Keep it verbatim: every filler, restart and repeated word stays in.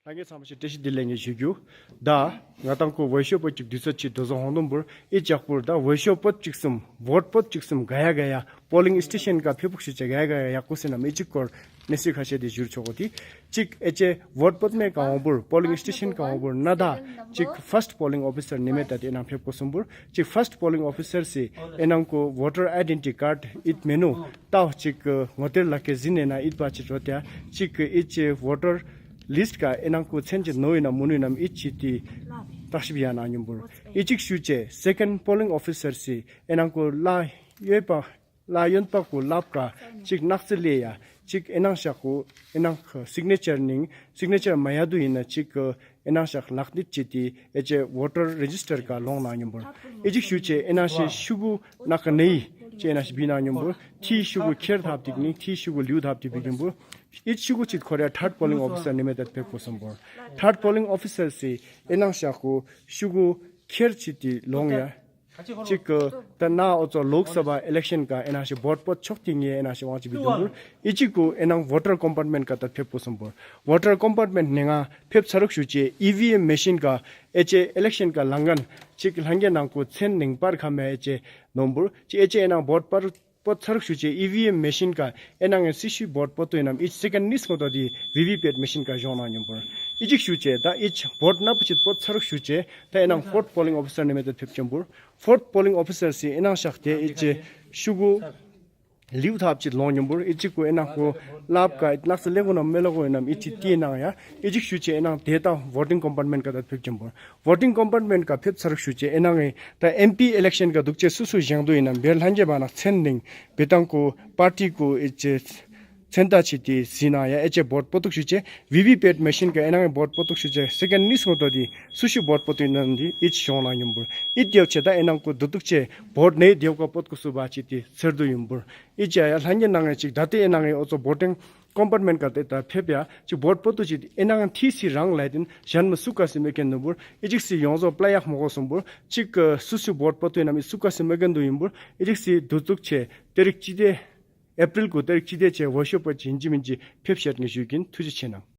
ལྷན་རྒྱས་ཚང་མ་ཞིག་བཀྲ་ཤིས་བདེ་ལེགས་ངས་ཞུ་རྒྱུ། ད་ང་དང་ཁོ་འོས་ཤོག་པོ་གཅིག་དུས་ཚོད་ཅིག་དོ་བཟོ་ཧོང་དུམ་བུར་ཨི་ཅག་པུར་ད་འོས་ཤོག་པོ་གཅིག་གསུམ་བོད་པོ་གཅིག་གསུམ་ག་ཡ་ག་ཡ་པོ་ལིང་སི་ཊེ་ཤན་ཀ་ཕེབས་ཕུག་ཞུ་ཅེ་ག་ཡ་ག་ཡ་ཡག་པོ་སེ་ནམ་ཨི་ཅིག་སྐོར་གནས་ཚུལ་ཁ་ཤས་དེ་ཞུར་ཆོག་གོ་དེ། གཅིག་ཨེ་ཅེ་བོད་པོ་མེ་ཀ་ཧོང་བུར་པོ་ལིང་སི་ཊེ་ཤན་ཀ་ཧོང་བུར་ན་ད་གཅིག་ཕར་སི་ཊི་པོ་ལིང་ཨོ་ཕི་སར་ནི་མེ་ད་དེ་ནང་ཕེབས་གོ་སུམ་བུར་གཅིག་ཕར་སི་ཊི་པོ་ལིང་ཨོ་ཕི་སར་སི་ཨེ་ནང་ཁོ་བོ་ཊར་ཨའི་ཌེན་ཊི་ཊི་ཀར་ཌི་ཨིད་མེ་ནུ། ཏའོ་གཅིག་གི་ངོ་དེར་ལག་ཁེ་ཟིན་ནས་ན་ཨིད་པ་ཅི་འགྲོ་དེ་གཅིག་གི་ཨི་ཅེ་བོ་ཊར་ལིས་ཊི་ཀ་ཨེ་ནང་ཁོ་མཚན་ཅི་ནོ་ཡིན་ན་མུ་ནུ་ཡིན་ནམ་ཨིད་ཅི་དེ་བརྟག་ཞིབ་ཡ་ན་ཉུམ་བུར་ཨི་ཅིག་ཞུ་ཅེ་སེ་ཀན་ཌི་པོ་ལིང་ཨོ་ཕི་སར་སི་ཨེ་ནང་ཁོ་ལ་ཡོད་པ་ལ་ཡོན་པ་ཁོ་ལབ་ཀ་གཅིག་ནག་རྩི་ལེ་ཡ་གཅིག་ཨེ་ནང་ཤག་ཁོ་ཨེ་ནང་སིག་ནེ་ཅར་ནིང་སིག་ནེ་ཅར་མ་ཡ་དུ་ཡིན་ན་གཅིག་གི་ཨེ་ནང་ཤག་ལག་ནིད་ཅི་དེ་ཨེ་ཅེ་བོ་ཊར་རེ་ཇི་སི་ཊར་ཀ་ལོང་ན་ཉུམ་བུར་ཨི་ཅིག་ཞུ་ཅེ་ཨེ་ནང་ཤེ་ཤུ་གུ་ནག་ནེ་ཡི་ཅེ་ཨེ་ནང་ཤེ་བི་ན་ཉུམ་བུར་ཐི་ཤུ་གུ་ཁེར་ཐབ་ཏིག་ནི་ཐི་ཤུ་གུ་ལིའུ་ཐབ་ཏིག་བི་ཉུམ་བུར་ཨི་ཤུ་གུ་ཅིག་ཁོ་རེ་ཐར་ཌི་པོ་ལིང་ཨོ་ཕི་སར་ནི་མེ་ད་ཕེབས་གོ་སུམ་བུར་ཐར་ཌི་པོ་ལིང་ཨོ་ཕི་སར་སི་ཨེ་ནང་ཤག་ཁོ་ཤུ་གུ་ཁེར་ཅི་དེ་ལོང་ཡ། གཅིག་གི་ད་ན་ཨོ་ཙོ་ལོག་སབ་ཨི་ལེག་ཤན་ཀ་ཨེ་ནང་ཤེ་བོ་ཊ་པོ་ཆོག་ཏི་ངེ་ཨེ་ནང་ཤེ་དབང་ཅི་བི་དུམ་བུར་ཨི་ཅིག་གུ་ཨེ་ནང་བོ་ཊར་ཀོམ་པར་ཊི་མེན་ཊི་ཀ་ད་ཕེབས་གོ་སུམ་བུར་བོ་ཊར་ཀོམ་པར་ཊི་མེན་ཊི་ནེ་ང་ཕེབས་ཚར་རུག་ཞུ་ཅེ་ཨི་བི་ཨེམ་མེ་ཤིན་ཀ་ཨེ་ཅེ་ཨི་ལེག་ཤན་ཀ་ལང་ཀན་གཅིག་ལྷན་རྒྱས་ནང་ཁོ་མཚན་ནིང་པར་ཁ་མེ་ཨེ་ཅེ་ནོམ་བུར་ཅི་ཨེ་ཅེ་ཨེ་ནང་བོ་ཊ་པོ་ཚར་རུག་ཞུ་ཅེ་ཨི་བི་ཨེམ་མེ་ཤིན་ཀ་ཨེ་ནང་ངེ་སི་ཤུ་བོ་ཊ་པོ་ཏོ་ཨེ་ནང་ཨི་སེ་ཀན་ཌི་ནིས་ངོ་ཏོ་དི་བི་བི་པེ་ཊི་མེ་ཤིན་ཀ་ཞོང་ནང་ཉུམ་བུར་ཨི་ཅིག་ཞུ་ཅེ་ད་ཨི་བོ་ཊ་ན་པ་ཅིག་པོ་ཚར་རུག་ཞུ་ཅེ་ད་ཨེ་ནང་ཕོར་ཐི་པོ་ལིང་ཨོ་ཕི་སར་ནི་མེ་ད་ཕེབས་ཅུམ་བུར་ཕོར་ཐི་པོ་ལིང་ཨོ་ཕི་སར་སི་ཨེ་ནང་ཤག་དེ་ཨི་ཅེ་ཤུ་གུ་ལིའུ་ཐབ་ཅིག་ལོང་ཉུམ་བུར་ཨི་ཅིག་གུ་ཨེ་ནང་ཁོ་ལབ་ཀ་ནག་ས་ལེ་གུ་ནམ་མེ་ལོ་གུ་ནམ་ཨི་ཅིག་ཏི་ནང་ཡ་ཨི་ཅིག་ཞུ་ཅེ་ཨེ་ནང་དེ་ད་བོ་ཊིང་ཀོམ་པར་ཊི་མེན་ཊི་ཀ་ད་ཕེབས་ཅུམ་བུར་བོ་ཊིང་ཀོམ་པར་ཊི་མེན་ཊི་ཀ་ཕེབས་ཚར་རུག་ཞུ་ཅེ་ཨེ་ནང་ངེ་ད་ཨེམ་པི་ཨི་ལེག་ཤན་ཀ་དུག་ཅེ་སུ་སུ་ཞེང་དུ་ཨིན་ནམ་བེར་ལྷན་རྒྱས་པ་ནག་མཚན་ནིང་བེ་ཏང་གུ་པར་ཊི་གུ་ཨི་ཅེ་མཚན་རྟགས་ཅིག་དེ་ཟིན་ན་ཡ་ཨེ་ཅེ་བོ་ཊ་པོ་ཏུག་ཞུ་ཅེ་བི་བི་པེ་ཊི་མེ་ཤིན་ཀ་ཨེ་ནང་ངེ་བོ་ཊ་པོ་ཏུག་ཞུ་ཅེ་སེ་ཀན་ཌི་ནིས་ངོ་ཏོ་དི་སུ་ཤུ་བོ་ཊ་པོ་ཏུག་ནམ་དི་ཨི་ཅི་ཞོང་ནང་ཉུམ་བུར་ཨི་དེའུ་ཅེ་ད་ཨེ་ནང་ཁོ་དུ་དུག་ཅེ་བོ་ཊ་ནེ་དེའུ་ཀ་པོ་ཏུག་སུ་བ་ཅིག་དེ་ཚར་དུ་ཉུམ་བུར་ཨི་ཅེ་ཡ་ལྷན་རྒྱས་ནང་ངེ་ཅིག་ད་དེ་ཨེ་ནང་ངེ་ཨོ་ཙོ་བོ་ཊིང་ཀོམ་པར་ཊི་མེན་ཊི་ཀ་དེ་ད་ཕེབས་ཡ་ཅིག་བོ་ཊ་པོ་ཏུག་ཅིག་ཨེ་ནང་ཐི་སི་རང་ལ་དེན་གཞན་མ་སུ་ཀ་སི་མེ་ཀན་ནུ་བུར་ཨི་ཅིག་སི་ཡོང་ཟོ་པླ་ཡག་མོ་གོ་སུམ་བུར་ཅིག་སུ་སུ་བོ་ཊ་པོ་ཏུག་ནམ་ཨི་སུ་ཀ་སི་མེ་ཀན་དུ་ཉུམ་བུར་ཨི་ཅིག་སི་དུ་དུག་ཅེ་ཏེ་རིག་ཅི་དེ་ཨེ་པྲིལ་གུ་ཏེ་རིག་ཅི་དེ་ཅེ་འོས་ཤོག་པོ་ཅིན་ཅི་མིན་ཅི་ཕེབས་ཤད་ནི་ཞུ་གིན་ཐུགས་རྗེ་ཆེ་གནང་།